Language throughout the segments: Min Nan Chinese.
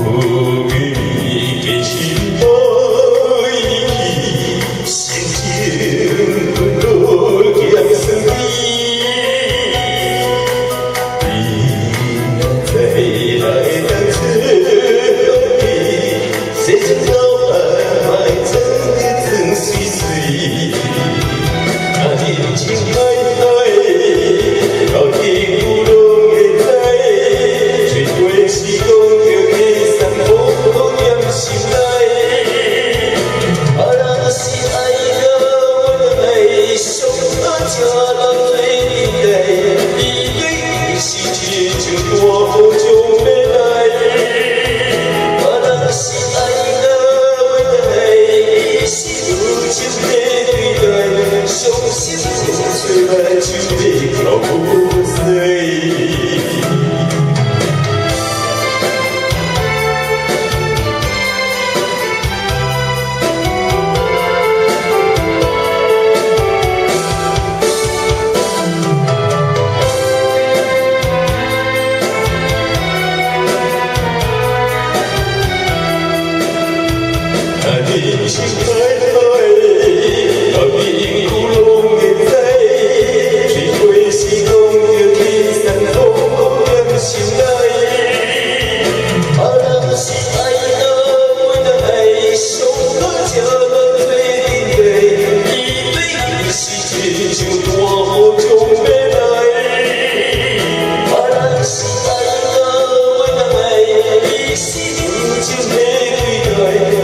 有伊心爱去，心情落咸酸甜。你若知来当初你，世情老爱莫装得装媠媠。啊，人情海海，到底有拢會知，嘴話是講著天上風踮心內。啊，若是愛到尾，上好才人做對待，伊對伊是親像大雨將欲來。啊，若是愛到尾，伊是無情的對待，傷心無吹目睭欲哭無水。啊，人生海海，到底有攏會知，嘴話是講著天山風踮心內。啊，若是愛到尾，上好才人做對待，伊對伊是親像大雨將欲來。啊，若是愛到尾，伊是無情的對待，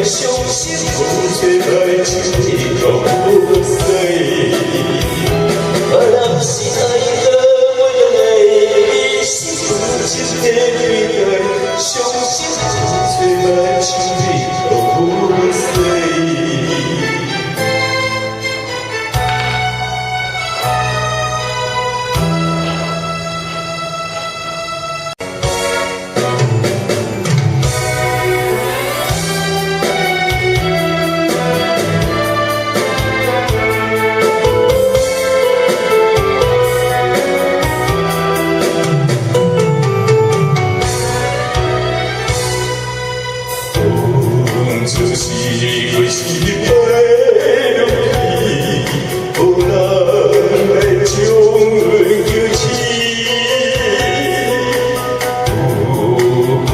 傷心無吹目睭欲哭無水。啊，若是愛到尾，伊是無情的對待，傷心無吹目睭欲哭無水。當初是開始白落去，予人來將阮救起。有悔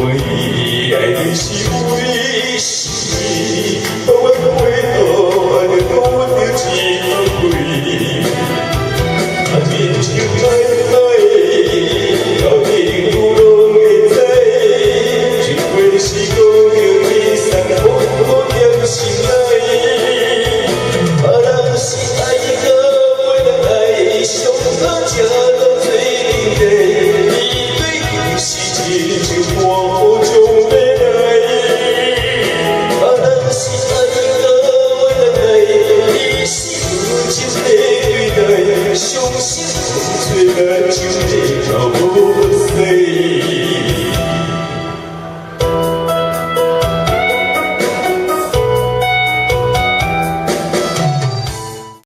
愛的是我